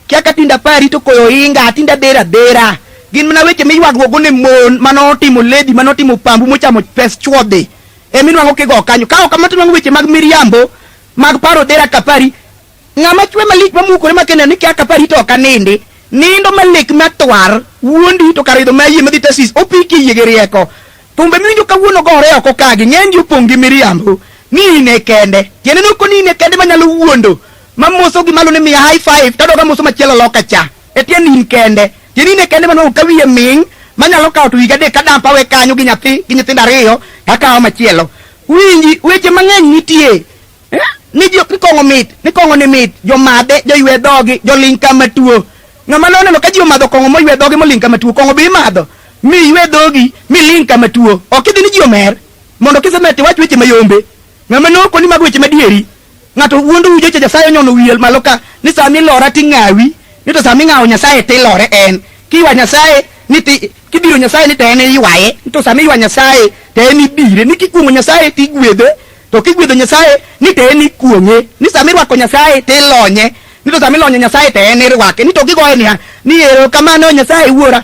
Kia ka tinde apari to koyo inga, tinde adhera adhera. Gin mana weche miywagruok ne mon mane otimo lady mane otimo pambu mochamo pes chuodhi. Ema inwang'o kigo kanyo. Ka ok kamano to inwang'o weche mag miriambo mag paro dhera kapari. Ng'ama chwe malich mamukore makene ni kia kapari to ok anindi. Nindo malek matwar wuondi to kar idho ma yie madhi tasis opiki yie gi rieko. Thumbe miwinjo kawuono gore oko kagi ng'eny gi opong' gi miriambo. Ni in e kende. Tiende ni ok ni in e kende manyalo wuondo. Mamoso gi malo ni miya high five to adoga moso machielo loka cha. E tiende in kende. Tiende in e kende manwang'o ka wiye ming' manyalo kawo to higa adek kadamp awe kanyo gi nyathi gi nyithindo ariyo akawo machielo. Winji weche mang'eny nitie. Eh? Ni ji ni kong'o mit, ni kong'o ni mit, jomadhe, joywe dhogi, joling' kama tuo. Ng'ama noneno ka ji omadho kong'o moywe dhogi moling' kama tuo, kong'o be imadho. Mi ywe dhogi, mi ling' kama tuo. Ok idhi ni ji omer, mondo kisemer tiwach weche mayombe. Ng'ama nokoni mago weche madieri. Ng'ato wuondo wu jocha Nyasaye onyono wiye malo ka ni sama ilora ting'awi, ni to sama ing'awo Nyasaye tilore en. Kiywa Nyasaye ni ti kibiro Nyasaye ni to en iywaye, ni to sama iywa Nyasaye to en ibire, ni kikuong'o Nyasaye tigwedhe, to kigwedho Nyasaye ni to en ikuong'e, ni sama irwako Nyasaye to ilonye, ni to sama ilonyo Nyasaye to en irwake, ni to gigoye niya, ni erokamano Nyasaye wuora.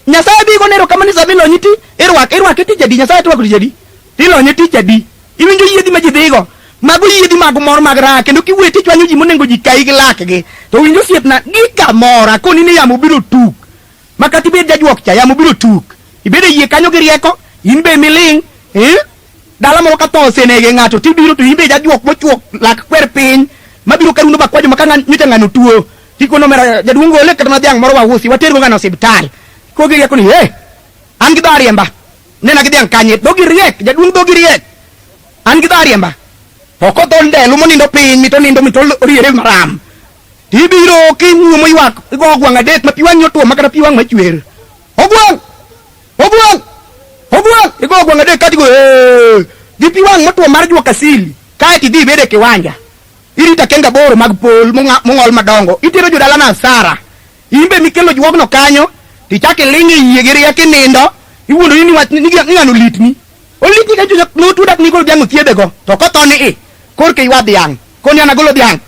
Nyasaye bi gone erokamano ni sama ilonyi ti irwake, irwake tich adi, Nyasaye to rwako tich adi? Tilonye tich adi? Iwinjo yiedhi ma ji dhigo? Mago yiedhi mag mor mag raha kendo kiwuoyo tichwanyo ji monego ji kayi gi lakgi. To winj osiepna, gi kamora koni ni yamo biro tuk. Ma kata ibed jajuok cha, yamo biro tuk. Ibed e yie kanyo gi rieko, in be miling', eh? Dala moro ka tho osenege ng'ato tibiro to in be jajuok mochuok lak kwer piny mabiro karundo bakwajo ma ka nyocha ng'ano tuo. Tikono omera jaduong' gole kata mana dhiang' moro wausi watergo ng'ano osiptal. Kogi rieko ni, eh, an gi dho ariemba. Nena gi dhiang' kanye? Dhogi riek, jaduong' dhogi riek. An gi dho ariemba. To kodho ndelu monindo piny mito nindo mito oriere maram. Tibiro kiwuomo ywak igo ogwang' adek ma pi wang'i otwo ma kata pi wang' machwer. Ogwang'! Ogwang'! Ogwang'! Igo ogwang' adek kati go ee gi pi wang' motwo mar juok asili. Kae tidhi ibed e kiwanja. Irito akenga aboro mag pol mong'ol madongo. Itero jodalano asara. In be mikelo juogno kanyo, tichak iling' e yie gi rieko inindo, iwuondori ni wach ni ng'ano olitni. Olitni ka chunya notuo dak nigol dhiang' othiedhego, to kotho ni i, korka iywa dhiang'. Koni an agolo dhiang'.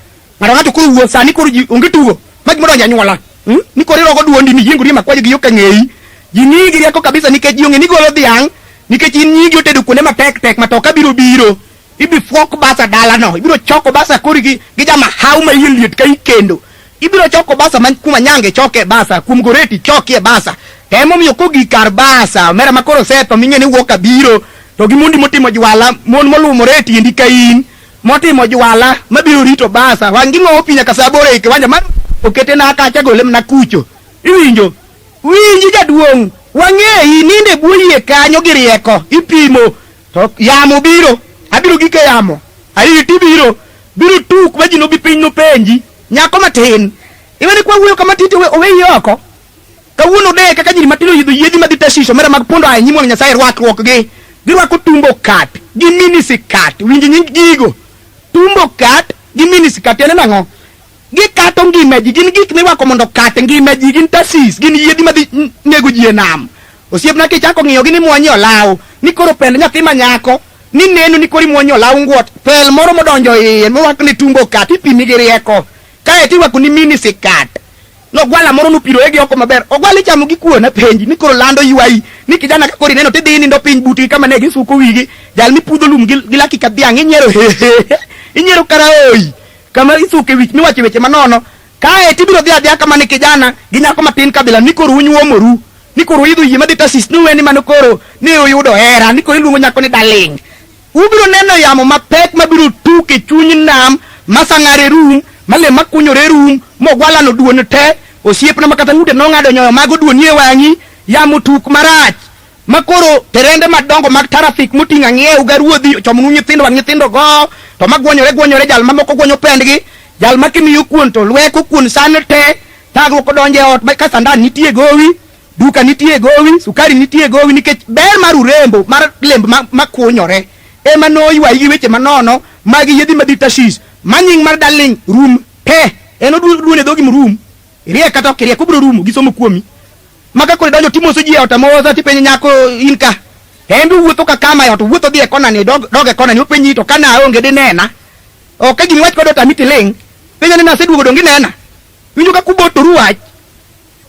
Ng'ato ng'ato koro wuo sani koro ji onge tugo. Ma gima odonjo anyuola. Hmm? Ni koro irogo duondi ni yiengori e makwajo gi yo ka ng'eyi. Ji ng'iyi gi rieko kabisa nikech ji ong'e ni igolo dhiang' nikech in nyingi otedo kuonde matek tek matoka biro biro. Ibi fuok basa dalano, ibiro choko basa kori gi, gi jamahau ma iye liet ka ikendo. Ibiro choko basa man kuma nyange choke basa, kuom goreti chokie basa. To emomiyo kogik kar basa, omera ma koro osetho ming'e ni wuok abiro, to gi mondi motimo jwala, mon molumore e tiendi ka in, motimo jwala, mabiro rito basa. Wang' ging'owo pi nyaka saa aboro ei kiwanja mar okete na kacha gole mana kucho. Iwinjo? Winji jaduong', wang'eyi, nindo e bwo yie kanyo gi rieko, ipimo. To yamo biro, abiro gik e yamo. Ariti biro, biro tuk ma ji nobi piny nopenji. Nyako matin, iwe ni kwa wuoyo kama titi oweyi oko. Kawuono de kaka nyiri matindo yidho yiedhi madhi Tarshish omera mag pondo a e nyim wang' Nyasaye rwakruok gi. Girwako tumbo kat gi miniskirt. Winj nying gigo. Tumbo kat gi miniskirt tiende nang'o? Gikato ngima ji, gin gik mirwako mondo okat ngima ji, gin tasis, gin yiedhi madhi nego ji e nam. Osiepna kichako ng'iyogi ni mwonye olaw, ni koro pend nyathi ma nyako, ni neno ni koro imwonye olaw ngwot, pel moro modonjo iye morwak ni tumbo kat, ipimi gi rieko. Kae to irwako ni mini sikat. Nogwala moro nopirore gi oko maber. Ogwala ichamo gi kuon apenji ni koro lando ywayi ni kijana ka koro ineno tidhi inindo piny butgi kama ne gisuko wigi. Jal mipudho lum gi laki ka dhiang' inyiero he he he. Inyiero kara oyi. Kama isuke wich miwache weche manono. Kae tibiro dhi adhiya kama ni kijana gi nyako matin kabila ni koro unyuomoru. Ni koro uidho yie madhi Tarsis ni uwe ni mano koro ni uyudo hera ni koro iluongo nyako ni darling. Ubiro neno yamo mapek mabiro tuk e chuny nam ma sang'are rum, ma le makunyore rum, mogwalano duon te. Osiepna ma kata ng'ute nong'ado nyoyo mago duonie wang'i. Yamo tuk marach ma koro terende madongo mag traffic moting'o ang'iew ga ruodhi ochomonu nyithindo wang' nyithindo go to magwonyore gwonyore jal mamoko gwonyo pendgi jal ma kimiyo kuon to lweko kuon san te thagruok odonjo e ot ka sandan nitie gowi duka nitie gowi sukari nitie gowi nikech ber mar urembo mar lemb makunyore ema noywayi gi weche manono mag yiedhi madhi Tarshish ma nying mar darling rum te en oduon e dhogi morum iriek kata ok iriek obiro rumo gi somo kuomi Maka koro idonjo timoso ji e ot amosa tipenjo nyako in ka. En be owuotho ka kama e ot owuotho dhi e kona ni dog, dog e kona ni openji to kana aonge dinena. Ok ka gima iwach kode otami tiling'. Penjo ni naseduogo donge inena. Winjo ka kubotoru wach.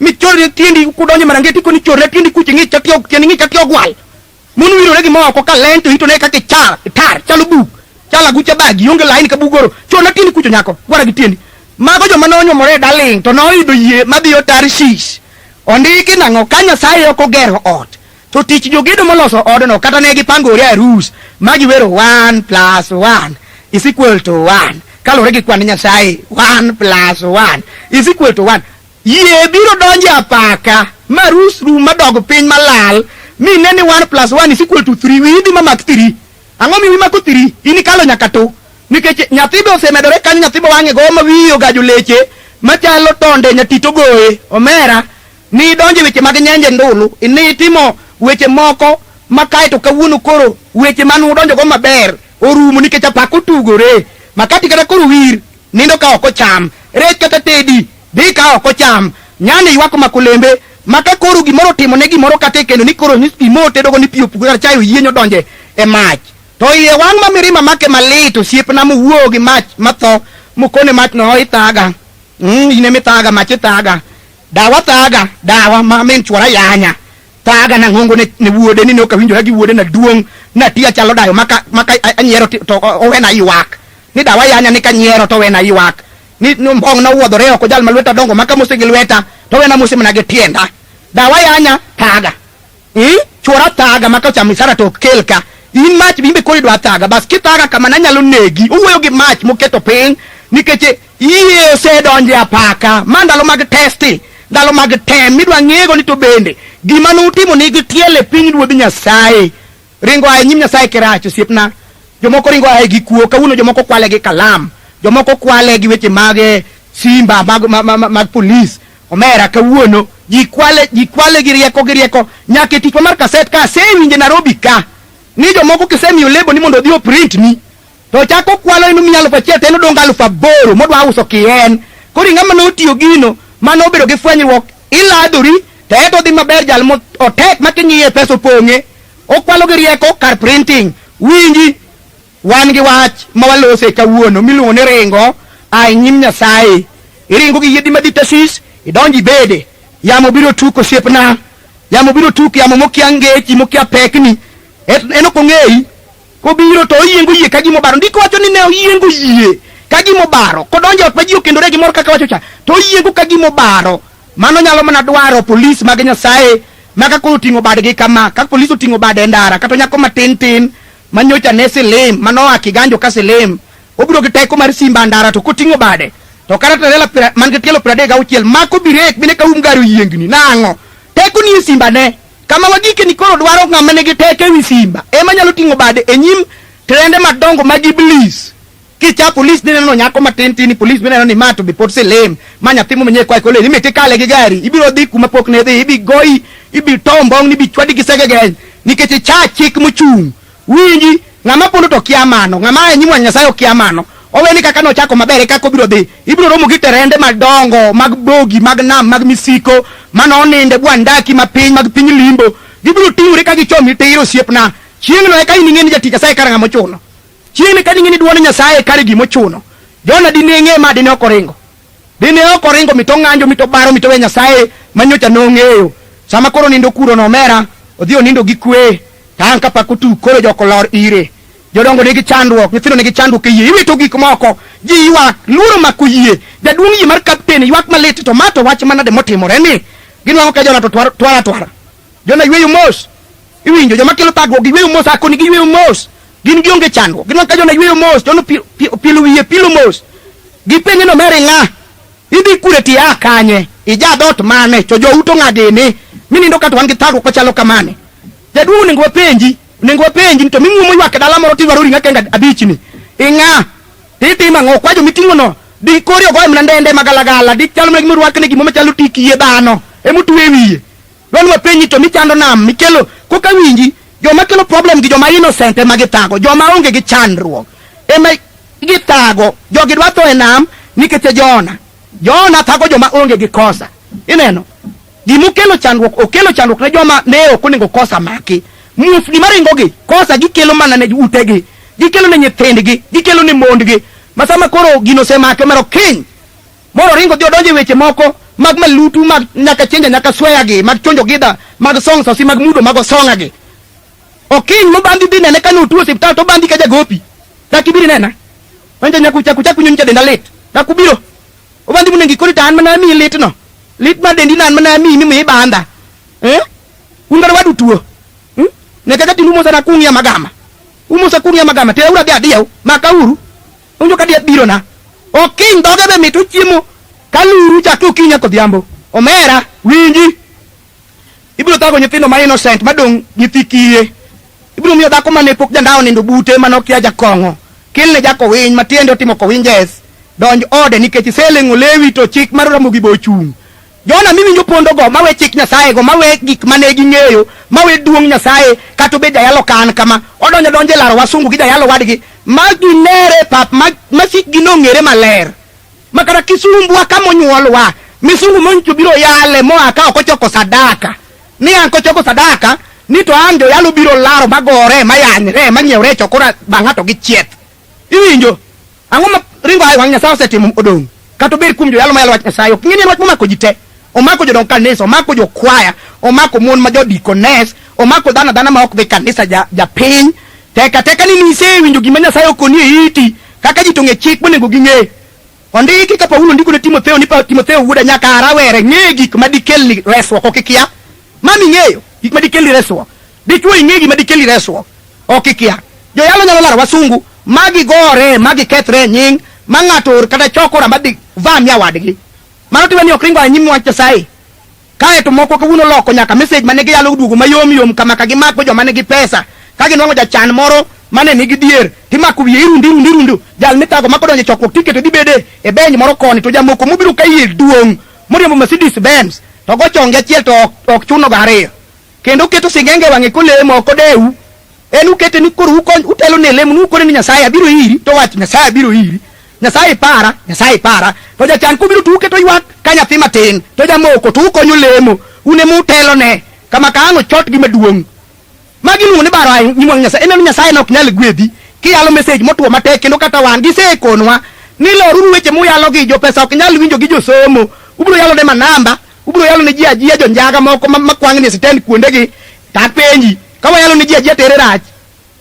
Michorne tiendi kudonjo marangeti koni chorne tiendi kuche ng'ich ka tie tiendi ng'ich ka tie ogwal. Mon wirore gi moko ka leny to itone kaka char tar chalo buk. Chalo agucha bagi onge laini ka bugoro. Chorna tiendi kucho nyako gwara gi tiendi. Mago joma nonyuomore e daling to noidho yie madhiyo Tarshish. Ondiki nang'o ka Nyasaye ok ogero ot to tich jogedo moloso odno kata ne gipangore arus ma giwero 1 plus 1 is equal to 1 kaluwore gi kwan Nyasaye 1 plus 1 is equal to 1 yie biro donjo e apaka ma rus rum madog piny malal mi ne ni 1 plus 1 is equal to 3 wiyi dhi mamak 3 ang'o mi wiyi mako 3 in ikalo nyaka to nikech nyathi be osemedore kanyo nyathi be wang'e go ma wiyi ogajo leche machalo tonde nyatito goye omera ni idonjo e weche mag nyenje ndulu ni itimo weche moko ma kae to kawuono koro weche mane udonjogo maber orumo nikech apaka otugore makati kata koro wir nindo ka ok ocham rech kata tedi dhi ka ok ocham nyani ywak omako lembe ma ka koro gimoro otimo ne gimoro kata e kendo ni koro ni pi motedogo ni pi opukore kata chae oyienyo donje e mach to iye wang' ma mirima make malit osiepna mowuoyo gi mach matho mokone mach no ithaga in ema ithaga mach ithaga Dawa thaga, dawa ma min chwora yanya. Thaga nang'ongo ne, ne wuode ni ne ok awinjora gi wuode na duong' nati achalo dayo maka, maka anyiero to owena ywak. Ni dawa yanya ni kanyiero to owena ywak. Ni, ni mbong' nowuodhore oko jal ma lweta dongo maka mose gi lweta to owena mose mana gi tienda. Dawa yanya, thaga. Chwora thaga maka ochamo isara to ok kel ka. In mach bimbe koro idwa thaga. Bas kithaga kama nanyalo negi. Owuoyo gi mach moketo piny nikech Yie osedonjo e apaka. Ma ndalo mag testi, ndalo mag tem midwa ng'ego ni to bende gima nutimo nigi tielo e piny ruodh Nyasaye. Ringo a e nyim Nyasaye kirach osiepna. Jomoko ringo ae gi kuo, kawuono jomoko kwale gi kalam, jomoko kwale gi weche mag simba mag, mag, mag, mag polis. Omera kawuono ji kwale, ji kwale gi rieko gi rieko nyaka e tich mar kaset ka asewinje Nairobi ka ni jomoko kisemiyo lebo ni mondo odhi oprint ni To chako kwalo en omiyi 1000 to en odong' 8000 modwa uso kien. Koro ing'ama notiyo gino mane obedo gi fwenyruok iladhori to eto odhi maber jal mo otek ma king'iye pesa opong'e. Okwalo gi rieko kar printing. Winji wan gi wach ma walose kawuono miluongo ni ringo a e nyim Nyasaye. Iringo gi yiedhi madhi Tarsis idonj ibede. Yamo biro tuk osiepna. Yamo biro tuk yamo mokia ngechi mokia pekni. En ok ong'eyi. Kobiro to oyiengo yie ka gima obaro. Ndiko wacho ni ne oyiengo yie ka gima obaro. Kodonjo e ot ma ji okendore gi mor kaka wacho cha, to oyiengo ka gima obaro. Mano nyalo mana dwaro polis mag Nyasaye ma ka koro oting'o badgi kama, ka polis oting'o bade e ndara, kata nyako matin tin ma nyocha ne silim, ma noa kiganjo ka silim, obiro gi teko mar simba ndara to koting'o bade to kata trela man gi tielo 36 mako birek mine ka um gari oyiengni. Nang'o? Teko nie simba ne. Kama wagike ni koro dwaro ng'ama nigi teko ewi simba ema nyalo ting'o bade e nyim trende madongo mag Iblis. Kicha polis nineno nyako matin tin polis mineno ni ma to be pod silim ma nyathi momenye kwa kole ni tikale gi gari ibiro dhi kuma pok ne dhi ibi goyi ibi tow mbong ni ibi chwadi gi segegeny nikech icha chik mochung' Winji, ng'ama pondo to kia mano, ng'ama a e nyim wang' Nyasaye okia mano. Owe ni kaka nochako maber e kaka obiro dhi. Ibiro romo gi terende madongo mag bogi, mag nam, mag misiko, mane oninde bwandaki ma piny, mag piny limbo. Gibiro ting'ore ka gichomi tir, osiepna. Chieng'no eka ining'e ni jatich Nyasaye kare ng'ama ochuno. Chieng'no eka ining'e ni dwond Nyasaye kare gima ochuno. Jona dine ng'e ma dine ok oringo. Dine ok oringo mit ong'anjo mit obaro mit owe Nyasaye ma nyocha nong'eyo. Sama koro onindo kuro no omera, odhi onindo gi kwe. Tang' kapok otuk koro jok olor ire. Jodongo nigi chandruok, nyithindo nigi chandruok e yie, iwito gik moko, ji ywak, luoro omako yie. Jaduong' yie mar kapten ywak malit to ma to wach manade motimore ni? Ginwang'o ka Jona to twara twara. Jona yweyo mos. Iwinjo joma kelo thagruok giyweyo mos, akoni giyweyo mos. Gin gionge chandruok. Ginwang'o ka Jona yweyo mos, Jona opielo wiye pilo mos. Gipenje ni omera ing'a? Idhi kure to ia kanye? Ija dhoot mane? To jou to ng'a gini? Minindo ka to wan gi thagruok machalo kamane. Jaduong' onego wapenji, onego wapenji ni to ming'uomo ywak e dala moro tidwaro ring'a kenga abich ni. Ing'a? Titimo ang'o? Kwajo miting'o no, di kori ogoye mana ndende magalagala, di chalo mana gima orwakne gimoro machalo tik yie dhano, emotwe e wiye. Dwani wapenji to michando nam, mikelo, koka winji, joma kelo problem gi joma innocent ema githago, joma onge gi chandruok ema githago. Jogi dwa tho e nam nikech e Jona. Jona thago joma onge gi kosa. Ineno? Gima okelo chandruok, okelo chandruok ne joma ne ok onego kosa maki. Muofni maringogi, kosa gikelo mana ne utegi, gikelo ne nyithindgi, gikelo ne mondgi. Ma sama koro gino osemake mero kiny, Moro ringo dhi odonjo e weche moko mag malutu mag nyaka chenja nyaka sweya gi mag chonjo gidha mag song sosi mag mudo mag osonga gi. Okiny mobandi dhi nene kane otuo osiptal to obandi ka jagopi. Dak ibiro inena. Wanja nyaka uchak uchak winjo ni cha denda lit. Dak ubiro. Obandi monego ikoni to an mana amiyi litno. Lit mar dendi no an mana amiyi mimiyo ibanda. Eh? Un kata wadu tuo. Hmm? Ne kaka tindu mosa na kung'ia magama. Umosa kung'ia magama. Tera ura dhi adiew. Maka uru. Unjo ka diep biro na. Okiny dhoge be mit ochiemo kaluru chakre okinyi nyaka odhiambo. Omera, winji. Ibiro thago nyithindo ma innocent madong' nyithi kiye. Ibiro miyo dhako mane pok jandawo nindo bute mane okia jakong'o. Kelne jakowiny ma tiende otimo kowinjes. Donj ode nikech iseleng'o lewi to chik mar Ramogi be ochung'. Jona miwinjo pondogo mawe chik Nyasaye go mawe gik mane ging'eyo mawe duong' Nyasaye kata obed jayalo ka an kama odonjo donjo e laro wasungu gi jayalo wadgi ma ginere pap ma masikgi nong'ere maler ma kata kisumbwa kama onyuolwa misungu moncho biro yale moa ka ok ochoko sadaka ni an kochoko sadaka ni to an joyalo biro laro magore mayanyre mang'iewre chokora bang'a to gi chieth iwinjo Ang'o ma ringo ae wang' Nyasaye osetimo odong'? Kata obed kuom joyalo mayalo wach Nyasaye, ok ng'e ni en wach momako ji te. Omako jodong kanisa, omako jokwaya, omako mon ma jodikones, omako dhano adhana ma ok dhi kanisa ja, japiny. Tek ateka ni nisewinjo gima Nyasaye okoni e iti, kaka ji to ng'e chik monego ging'e. Ondiki ka Paulo ndiko ne Timotheo ni Timotheo wuoda nyaka a rawere ng'e gik ma dikelni resruok ok ikia. Mami ng'eyo gik ma dikelni resruok. Dichwo ing'e gima dikelni resruok. Ok ikia. Joyalo nyalo laro wasungu ma gigore ma gikethre e nying ma ng'ato or kata chokora ma dhi vamia wadgi. Mano tiwe ni ok ringo a nyim wach Nyasaye. Kae to moko kawuono loko nyaka message mane giyalo duogo mayom yom kama ka gimako joma nigi pesa. Ka ginwang'o jachan moro mane nigi dhier timako wiye irundu irundu irundu. Jal mithago ma kodonjo e chokruok tiketo dhi bede e bench moro koni to jamoko mobiro ka iye duong' moriembo Mercedes Benz to go chonge achiel to ok chuno ga ariyo. Kendo oketo singenge e wang'e kolemo, ok odewu. En ukete ni koro ukony, utelo ne lemo, nukone ni Nyasaye abiro iri, to wacho Nyasaye abiro iri. Nyasaye ipara, Nyasaye ipara. To jachan kobiro to uketo ywak ka nyathi matin, to jamoko to ukonyo lemo. Un ema utelo ne. Kama ka ang' ochot gi maduong'. Magi iluongo ni baro ae nyim wang' Nyasaye. Ineno Nyasaye ne ok nyal gwedhi kiyalo message motwo matek kendo kata wan gisekonwa ni loruru weche muyalo gi jopesa ok nyal winjo gi josomo. Ubiro yalo ne manamba Ubiro yalo ne ji ajia jonjaga moko ma kwang'ni e sitend kuondegi. To apenji, ka wayalo ne ji ajia to ere rach?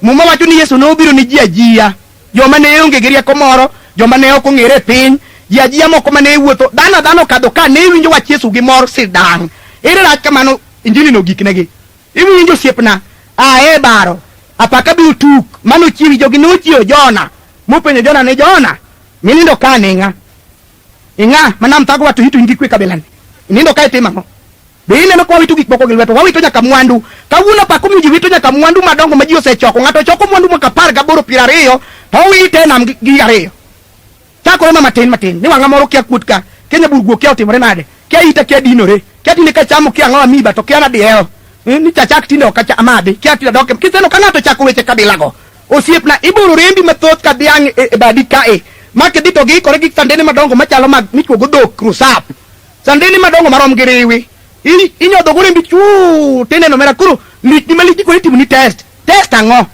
Muma wacho ni Yesu nobiro ne ji ajia, joma ne onge gi rieko moro, joma ne ok ong'ere e piny, ji ajia moko ma ne wuotho. Dhano adhana okadho ka ne winjo wach Yesu gi mor sidang'. Ere rach kamano injili no giknegi? Iwinjo osiepna, ae baro, apaka biro tuk, mano chiwi jogi nochiewo Jona, mopenjo Jona ni Jona, minindo ka ning'a? Ing'a ma nam thagowa to ito in gi kwe kabilani. Inindo ka itimo ang'o? Be ineno ka wawito gik moko gi lwetwa? Wawito nyaka mwandu. Kawuono apaka omiyo ji wito nyaka mwandu madongo ma ji osechoko. Ng'ato choko mwandu mwaka 18 20 to owite e nam gi ariyo. Chakore ma matin matin. Ni wang'a moro kia kuot ka. Kia nyaburguo kia otimore nade. Kia ita kia dinore. Kia tinde kachamo kia ang'o amiba to kia nadiewo. Ni chachak tinde ok amadhi. Kia tinde adok. Kiseneno ka ng'ato chako weche kabilago. Osiepna, iboro rembi mathoth ka dhiang' e, e badi kae. Ma kidhi to giikore gi sandene madongo machalo mag michuogo dhok rusap. Sandene madongo marom gi riwi. Inyodho go rembi chuu tineno mera koro lichni malich ni koro itimoni test. Test ang'o?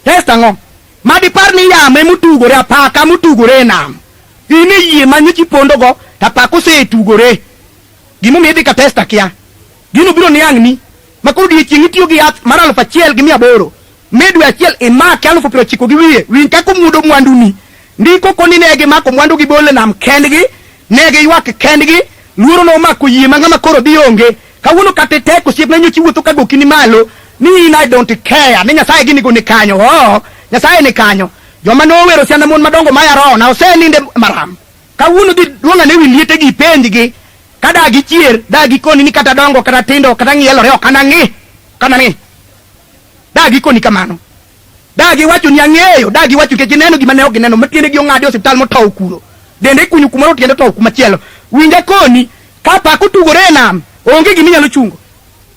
Test ang'o? Ma dipar ni yamo emotugore apaka motugore e nam. In e yie ma nyocha ipondogo to apaka osetugore. Gimomiyo idhi ka test akia. Gino biro niang'ni ma koro odiechieng' itiyo gi yath mar 1800. Me dwe achiel imake 90,000 gi wiye. Winj kaka omuodo mwanduni. Ndiko koni ne gimako mwandu gi bole nam kendgi, ne giywak kendgi, luoro nomako yie ma ng'ama koro dhi onge. Kawuono kata itek osiepna nyocha iwuotho ka goki ni malo ni in I don't care ni Nyasaye gini go ni kanyo. Oo, Nyasaye ni kanyo. Joma nowero sianda mon madongo maya roho na oseninde maram. Kawuono dhi duong' ane wi liete gi ipenjgi ka da gichier, da gikoni ni kata dongo kata tindo kata ng'ielore ok anang'i, ok anang'i. Da gikoni kamano. Da giwacho ni ang'eyo, da giwacho nikech gineno gima ne ok gineno, ma tiendegi ong'adi e osiptal motow kuro. Dende ikunyo kumoro tiende otow kumachielo. Winja koni, ka pak otugore e nam, onge gima inyalo chungo.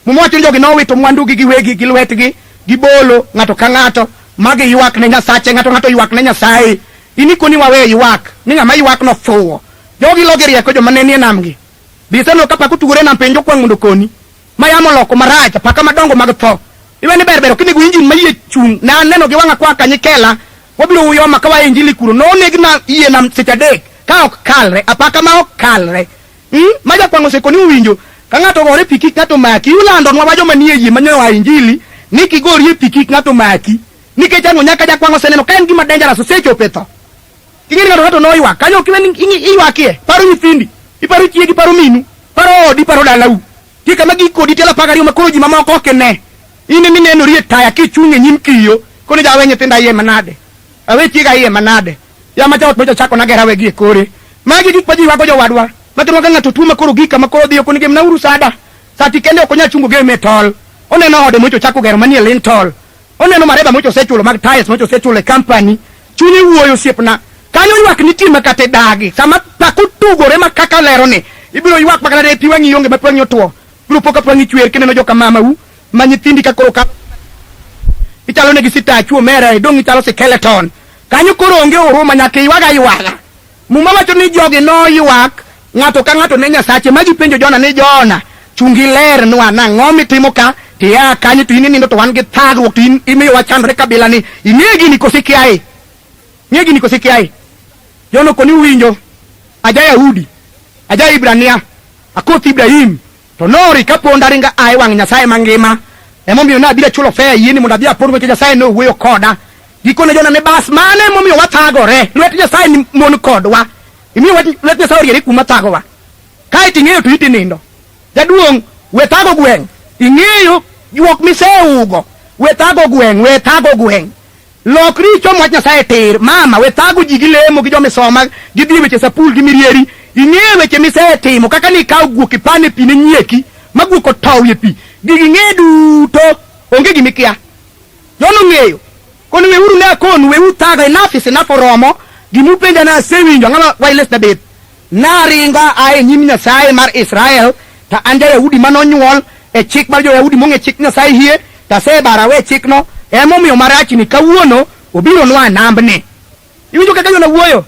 Muma wacho ni jogi nowito mwandugi giwegi gi lwetgi, gibolo ng'ato ka ng'ato, ma giywak ne Nyasache, ng'ato ng'ato ywak ne Nyasaye. In ikoni wawe ywak, ni ng'ama ywak no fuwo. Jogi logi rieko joma ne nie nam gi. Biseno ka pak otugore e nam penj okwang' mondo okoni. Ma yamo oloko marach, apaka madongo mag tho. Iwe ni ber ber ok inego injin ma yie chung'. Ne aneno gi wang'a kwa Kanyikela, wabiro Uyoma ka waa e injili kuro. Noneg na yie nam seche adek. Ka ok kalre, apaka ma ok kalre. Ma jakwang' osekoni uwinjo ka ng'ato ogore pi kik ng'ato maki. Ulandonwa wa joma nie yie manyo a injili ni kigori e pi kik ng'ato maki. Nikech ang'o nyaka jakwang' oseneno ka en gima dangerous osechopo e tho. Ing'e ni ng'ato ng'ato noywak. Kanyo ok iwe ni iywakie. Paro nyithindi, iparo chiegi, iparo minu, paro odi, iparo dalau. Tie kama gik kodi tielo 12 ma koro ji mamoko ok ne. In ema inenori e taya kichung' e nyim kiyo. Koni jawe nyithinda iye manade. Awe chiega iye manade. Ya macha ot mocha chako nagera we gi e kore. Magi gik ma ji ywago jowadwa. Makendo ka ng'ato tuo ma koro gik kama koro odhiyo koni gemna uru sada. Sati kende ok onyal chungo gem e tol. Oneno ode mocha ochako gero manie lintel. Oneno mareba mocha osechulo mag tiles mocha osechulo e company. Chunye wuoyo osiepna. Kanyo ywak nitie ma kata idagi. Sama pak otugore ma kaka lero ni, ibiro ywak ma kata ne pi wang'i onge ma pi wang'i otwo. Ibiro po ka pi wang'i chwer kineno joka mamau ma nyithindi ka koro ka ichalo negi sitachu omera idong' ichalo skeleton. Kanyo koro onge huruma nyaka iywag aywaga. Muma wacho ni jogi noywak ng'ato ka ng'ato ne Nyasache ma gipenjo Jona ni Jona, chung ilernwa nang'o mitimo ka to ia kanyo to in inindo to wan gi thagruok to in imiyo wachandore kabila ni ing'e gini koso ikiaye? Ing'e gini koso ikiaye? Jona okoni uwinjo, aja Yahudi, aja Hibrania, akoth Ibrahim, To nori ka ponda ringa a e wang' Nyasaye mangima. Emomiyo nabiro achulo fea yieni mondo adhi apond weche Nyasaye nowuoyo koda. Gikone Jona ne bas, mano emomiyo wathagore. Lwet Nyasaye ni mon kodwa. Imiyo wach lwet Nyasaye oriere kuma thagowa. Kae to ing'eyo to iti nindo. Jaduong', we thago gweng'. Ing'eyo juok miseugo. We thago gweng', we thago gweng'. Lokri ichom wach Nyasaye tir. Mama, we thago ji gi lemo gi jomisoma, gi dhi e weche sapul gi mirieri. Ing'e weche misetimo kaka ni ikawo guok ipan e pi ne nyieki, ma guok otow e pi. Gigi ing'e duto, onge gima ikia. Jona ong'eyo. Koni weuru ne akonu, weuru thago, enough is enough oromo. Gima upenja na asewinjo, ang'ama wireless na beth. Naringo aa e nyim Nyasaye mar Israel, to an ja-Yahudi ma nonywol e chik mar jo-Yahudi mong'e chik Nyasaye hie, to asebaro awe chikno, emomiyo marachni kawuono obironwa e nambni. Iwinjo kaka Jona wuoyo?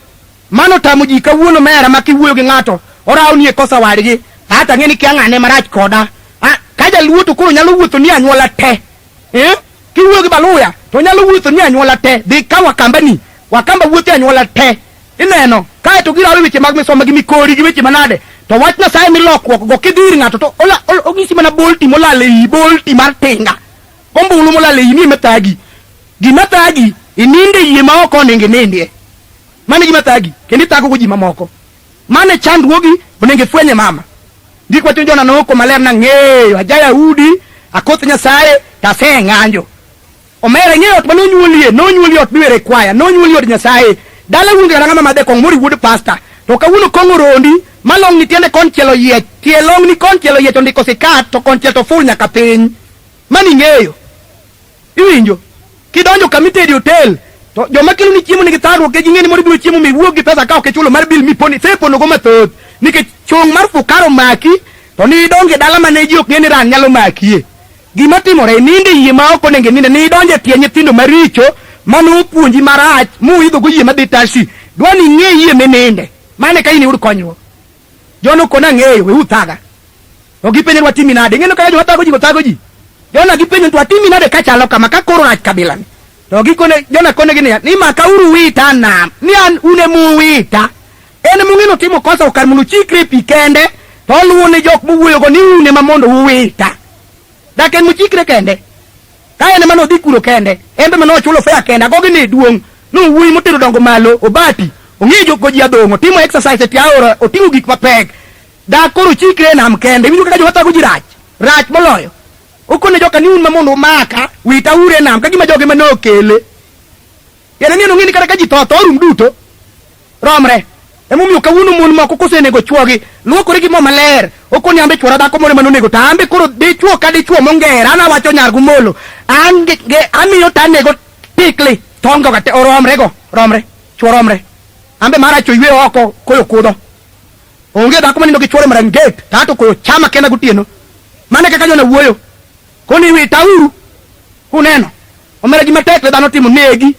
Mano tamo ji kawuono mera ma kiwuoyo gi ng'ato, orawni e kosa wadgi, ata ang'e ni kia ng'ane marach koda. Ah, ka jaluo to koro nyalo wuotho ni anyuola te. Eh? Kiwuoyo gi Baluya to nyalo wuotho ni anyuola te. Dhi ka Wakamba ni. Wakamba wuotho e anyuola te. Ineno? Kae to girawo weche mag misoma gi mikori gi weche manade. To wach Nyasaye milokruok go kidhi ir ng'ato to ola, ol, onyisi mana bolti molal e iyi, bolti mar tinga. Ombulu molal e iyi ni ema thagi. Gima thagi, ininde yie ma ok onego inindie. Mano e gima thagi, kendo ithago go ji mamoko. Mano e chandruogi, onego ifwenye mama. Ndiko wacho ni Jona noko maler nang'eyo, aja Yahudi, akoth Nyasaye, to aseng'anjo. Omera ing'eyo ot mane onyuolie, nonyuoli ot miwere kwaya, nonyuoli od Nyasaye. Dala wuonge kata ng'ama madhe kong'o mori wuod pasta. To kawuono kong'o rondi, ma long'ni tiende konchiel oyiech, tie long'ni konchiel oyiech ondiko sikat, to konchiel to full nyaka piny. Mano ing'eyo. Iwinjo? Kidonjo kama itede hotel, to joma kelo ni chiemo nigi thagruok nikech ging'e ni mondo ibiro chiemo miwuog gi pesa ka ok ichulo mar bill miponi, iseponogo mathoth. Nikech chung' mar fukara omaki, to ni idonjo e dala mane ji ok ng'e ni ran nyalo makie. Gima timore, ininde yie ma ok onego ininde, ni idonjo e tie nyithindo maricho mane opuonji marach muidho go yie madhi Tarsi. Dwa ni ing'e yie mininde. Mano eka in iyud konyruok. Jona okona ang'eyo, weuru thaga. To gipenjo ni watimi nade? Ing'eyo kaka joma thago ji go thago ji. Jona gipenjo ni to watimi nade ka chalo kama ka koro rach kabila ni. To gikone Jona konegi niya, ni makauru wita nam, ni an un emuwita. En mung'e notimo kosa kar mondo ochikre e pi kende, to oluwo ne jok mowuoyogo ni un ema mondo uwita. Dak en mochikre kende. Ka en ema nodhi kuro kende, en be mane ochulo fare kende, agogi ni duong'. Nowuoyi motero dongo malo, obati, ong'eyo go ji adhong'o, otimo exercise e tie aora, oting'o gik mapek. Dak koro ochikre e nam kende. Iwinjo kaka joma thago ji rach? Rach moloyo. Okone joka ni un ma mondo umaka, wita uru e nam, ka gima jogo ema nokele. Tiende ni en ong'e ni kata ka ji tho, tho orum duto. Romre. Emomiyo kawuono mon moko kosenego chwogi, luokore gi mo maler. Okoni ambe chwora dhako moro ema nonego to ambe koro dichwo ka dichwo mongera, an awacho nyar Gumolo. An ge, amiyo to anego tikli, tongo ga te, oromre go, romre, chwo romre. Ambe mara cho ywe oko, koyo kudho. Onge dhako manindo gi chwore maranget, to ato koyo chama kenda gotieno. Mano e kaka Jona wuoyo. Koni witauru, kuneno. Omera gima tek le dhano timo negi.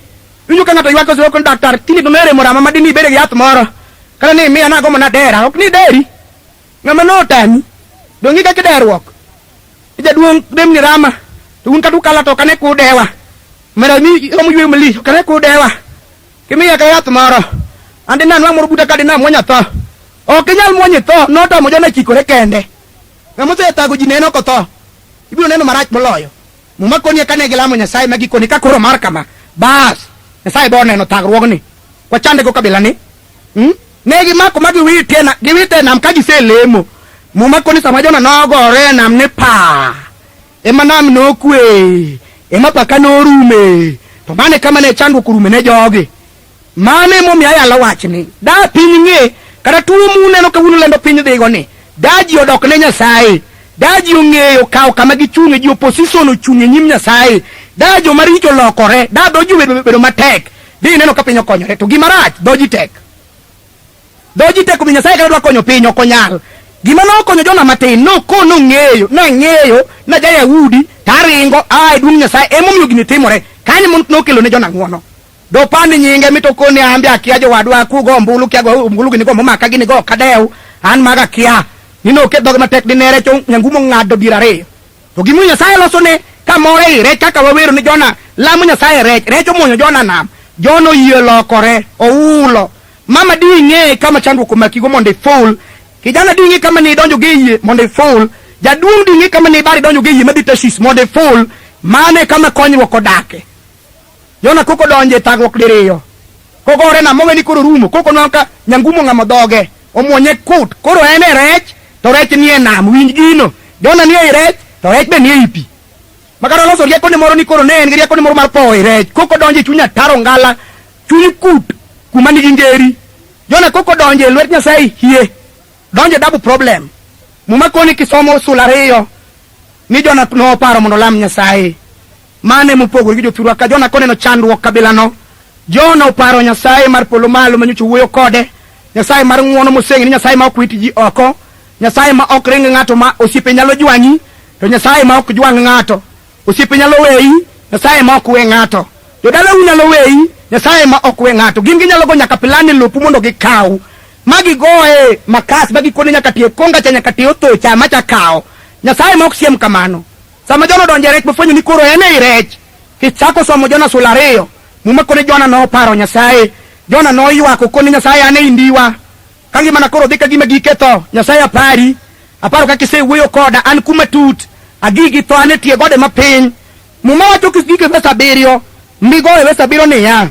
Iwinjo ka ng'ato ywak osiro kon daktar tinde to mere morama ma dini ibede gi yath moro. Kata ni imiya nagomo nadera, ok ni deri. Ng'ama notami. Donge kaka iderruok. Jaduong' demni rama. To un kata ukala to ok ane kudewa. Omera mi romo yweyo malich, ok ane kudewa. Kimiya ka yath moro. Ande nanwang' moro buta ka dina muonya tho. Ok inyal muonyo tho, notamo Jona chikore kende. Ng'ama osethago ji neno kotho. Ibiro neno marach moloyo. Muma koni kane gilamo Nyasaye ma gikoni ka koro mar kama. Bas, Nyasaye bo neno thagruogni. Wachande go kabila ni. Hmm? Ne gimako ma giwite na giwite e nam ka giselemo. Muma koni sama Jona nogore e nam ni pa. Ema nam nokwe. Ema paka norume. To mane kama ne chandruok orume ne jogi. Mano emomiyo ayalo wachni. Da piny ng'e kata tuo muneno kawuono lendo piny dhigo ni. Da ji odok ne Nyasaye. Da ji ong'eyo kawo kama gichung'e, ji opposition ochung' e nyim Nyasaye. Da joma richo lokore, da dho ji obedo bedo matek. Di ineno ka piny okonyore. To gima rach, dho ji tek. Dho ji tek omiyo Nyasaye kata dwa konyo piny ok onyal. Gima nokonyo Jona matin, nokono ong'eyo, nang'eyo, na ja Yahudi, to aringo, aa e duong' Nyasaye, emomiyo gini timore. Kanyo nokelo ne Jona ng'wono. Dopand nyinge mit okoni an be akia jowadwa kugo ombulu kia go ombulu gini go momaka gini go ok adew an maga akia ni noket dhoge matek dine rech nyangumo ng'ado dier ariyo to gimomiyo Nyasaye loso ne kamoro ei rech kaka wawero ni Jona lamo Nyasaye rech rech omuonyo Jona nam Jona oyie lokore oulo mama di ing'e kama chandruok omakigo mondo iful kijana di ing'e kama ne idonjo gi yie mondo iful jaduong' di ing'e kama ne ibaro idonjo gi yie madhi Tarsis mondo iful mano e kama konyruok odake Jona koko donjo e thagruok diriyo. Kogore nam mowe ni koro rumo. Koko nwang'o ka nyangumo ong'amo dhoge. Omuonye kut. Koro en e rech, to rech nie nam. Winj gino. Jona nie i rech, to rech be nie i pi. Ma kata oloso riekone moro ni koro ne en gi riekone moro mar powo i rech. Koko donjo e chuny ataro ngala, chuny kut, kuma nigi ngeri. Jona koko donjo e lwet Nyasaye hie. Donjo e double problem. Muma koni kisomo sula ariyo ni Jona noparo mondo olam Nyasaye. Mano ema opogore gi jothurwa ka Jona koneno chandruok kabilano. Jona oparo Nyasaye mar polo malo ma nyocha owuoyo kode, Nyasaye mar ng'wono moseng'e ni Nyasaye ma ok wit ji oko, Nyasaye ma ok ring ng'ato ma osiepe nyalo jwang'i, to Nyasaye ma ok jwang' ng'ato. Osiepe nyalo weyi, Nyasaye ma ok we ng'ato. Jodalau nyalo weyi, Nyasaye ma ok we ng'ato. Gin ginyalo go nyaka plan e lopu mondo gikaw. Ma gigoye makas ma gikone nyaka tie konga cha nyaka tie otho cha macha kawo. Nyasaye ma ok siem kamano. Sama Jona odonjo e rech mofwenyo ni koro en ei rech, kichako somo Jona sula ariyo, Muma kone Jona noparo Nyasaye. Jona noywak okone Nyasaye an ei ndiwa. Ka ngimana koro dhi ka gima gike tho, Nyasaye apari. Aparo kaka isewuoyo koda, an kuma tut. Agigi tho, an e tie gode mapiny. Muma wacho gik e wes abiriyo, migoyo e wes abiriyo niya,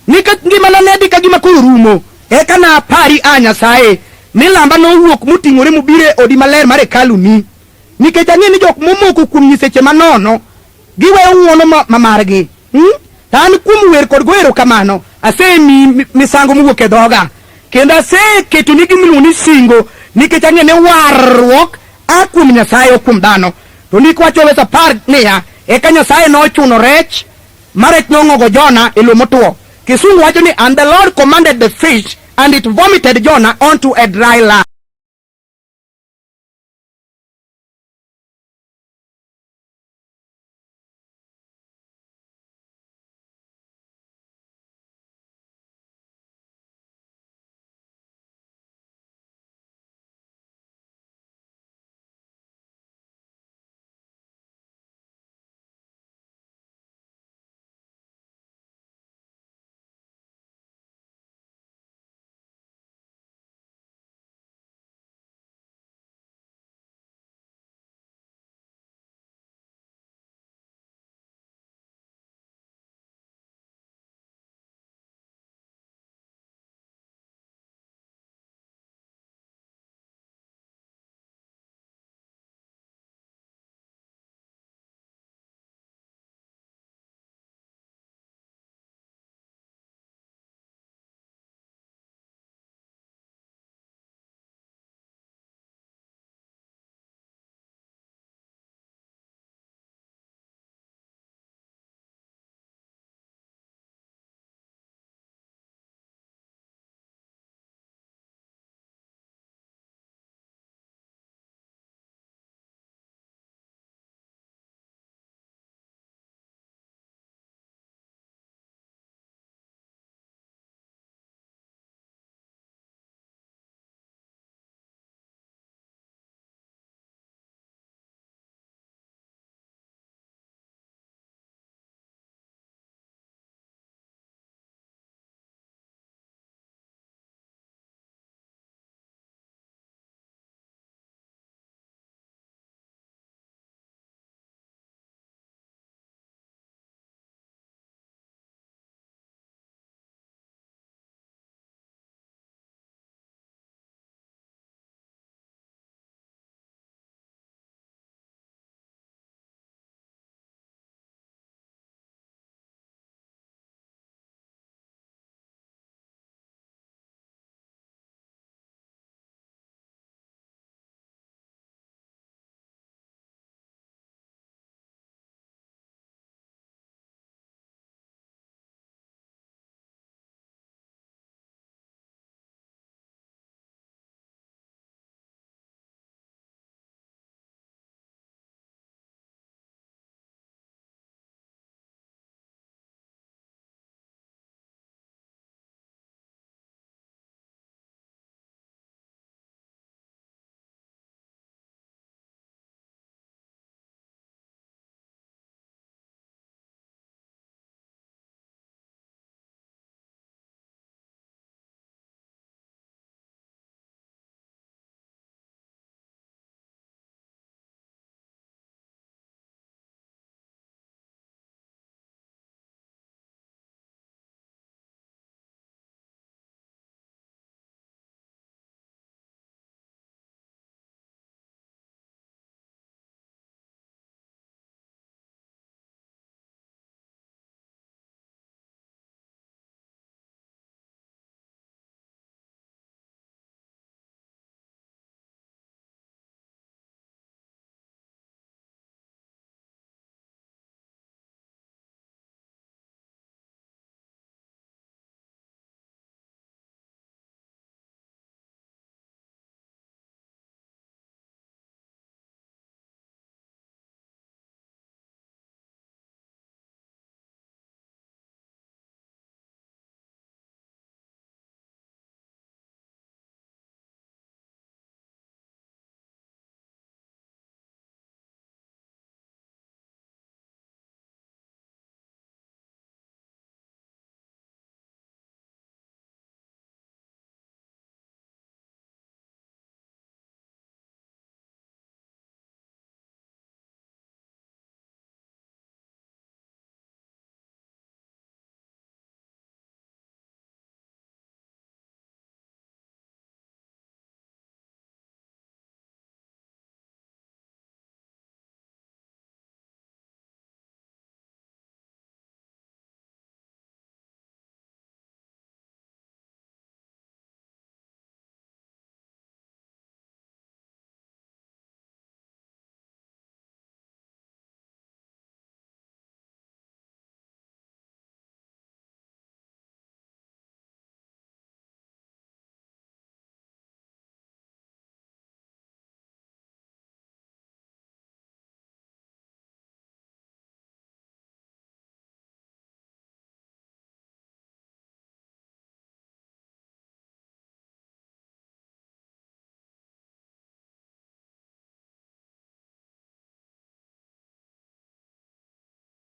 Nikech ngimana ne dhi ka gima koro rumo, eka napari, A Nyasaye, mi lamba nowuok moting'ore mobiro e odi maler mar hekaluni. Nikech ang'eyo ni jok momoko kuom nyiseche manono, giweyo ng'wono ma, ma margi. Hmm? To an kuom wer kod goyo erokamano, asemiyi misango mowuok e dhoga, kendo aseketoni gima iluongo ni singo, nikech ang'eyo ni warruok a kuom Nyasaye, ok kuom dhano. To Ndiko wacho e wes apar niya, eka Nyasaye nochuno rech ma rech nong'ogo Jona e lowo motwo. Kisungu wacho ni, and the Lord commanded the fish and it vomited Jonah onto a dry land.